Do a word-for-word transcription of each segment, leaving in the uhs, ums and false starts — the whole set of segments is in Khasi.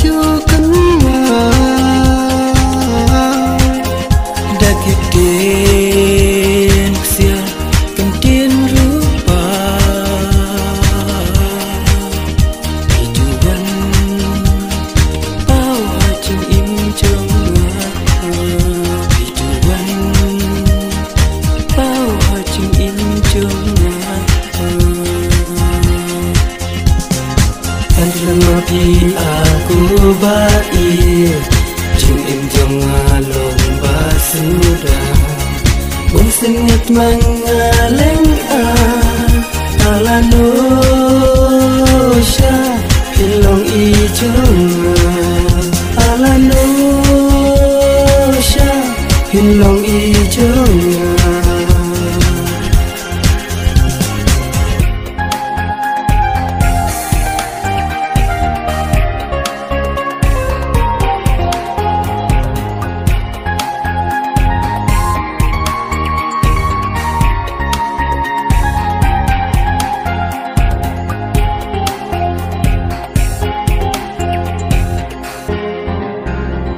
Ju kynmaw da ki ktien ksiar, ktien rupa. Ki ju wan paw ha jingim jong nga. Ki ju wan paw ha jingim jong nga. Hynrei ma phi aku ba ïeit, jingim jong nga long ba suda. Bun sien ngat ma nga leng a, ala no sha phin long i jong nga. Ala no sha phin long i jong nga.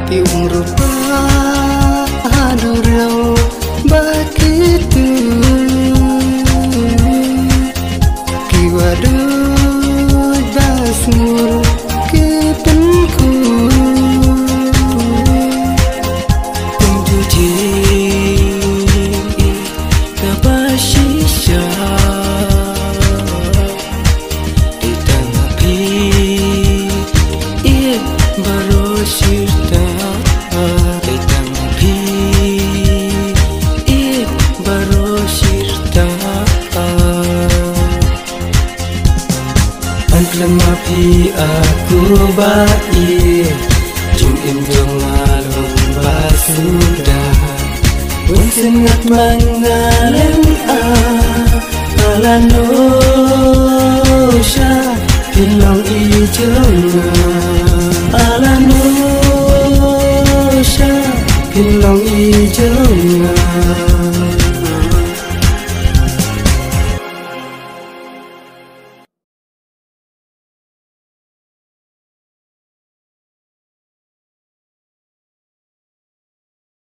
Ki umrupa hadurau ba ki tu, ki wadud ba sngur ki pynku. Kum tu jing i kaba shisha. Dei tang phi i baroh shirta. Dei tang phi i baroh shirta. Hynrei ma phi aku ba ïeit, jingim jong nga long ba suda. Bun sien ngat ma nga lem a, ala no sha phin long i jong nga. Ala no sha phin long i jong nga.